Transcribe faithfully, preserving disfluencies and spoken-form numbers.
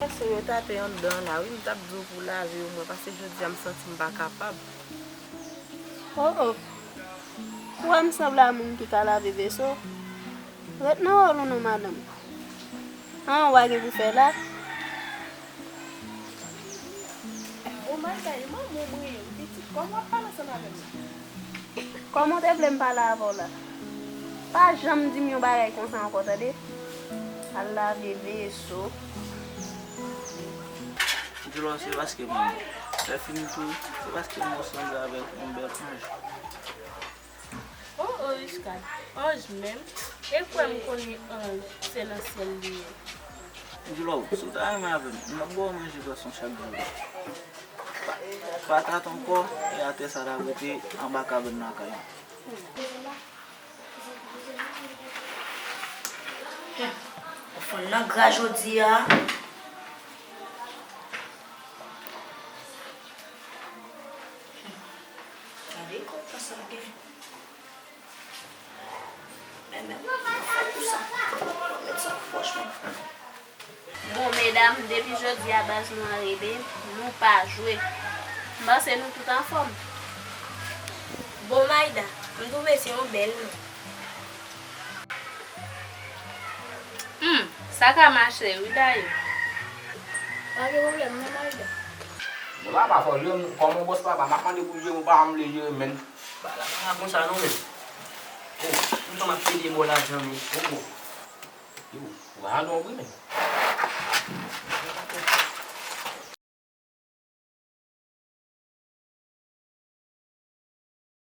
Veso yo ta te anndan la, wi, m t ap di w pou w lave yo, mwen, paske jodi a m santi m pa kapab. Oh, oh. Ou wè m sanble a moun ki ka lave veso? Ret nan wòl ou non, madanm. An, ou pa gen pou fè la. Oh my God, e manman w mwen ye, wi, pitit. Kòman w ap pale ansanm avè m la? Kòman w te vle m pale avè w la? Pa janm di m yon bagay konsa ankò, tande? Al lave veso. Djoulo, se paske m, lè fini tou, se paske m sanble avèk yon bèl anj. Oh, oh, Richcard, anj menm? E kwè m konnen anj, se nan syèl li ye. Djoulo, si w ta renmen avè m, m t ap ba w manje pwason chak jou. Pa, patat ankò, e atè sa t ap rete anba kabann lakay mwen. Ou fann nan gra jodi a. Gade kòb sa gen. Men, men, mwen fè pou sa. Mwen met sa nan pòch mwen. Bon, medam, depi jodi a baz nou an rele, nou pa jwe. M panse nou tout anfòm. Bon, Maïda, m twouve se yon bèl non. Hmm, sa ka mache, wi, dayè. Pa gen pwoblèm, non, Maïda. Bon, papa, fò jere m, kòm yon bòs papa, m ap mande pou jere m, ou pa janm vle jere m, menn. Bagay la pa konsa, non, menn. Oh, m konn ap pede bò lajan, menn. Oh, oh. Yo, ou pa janm wi, menn.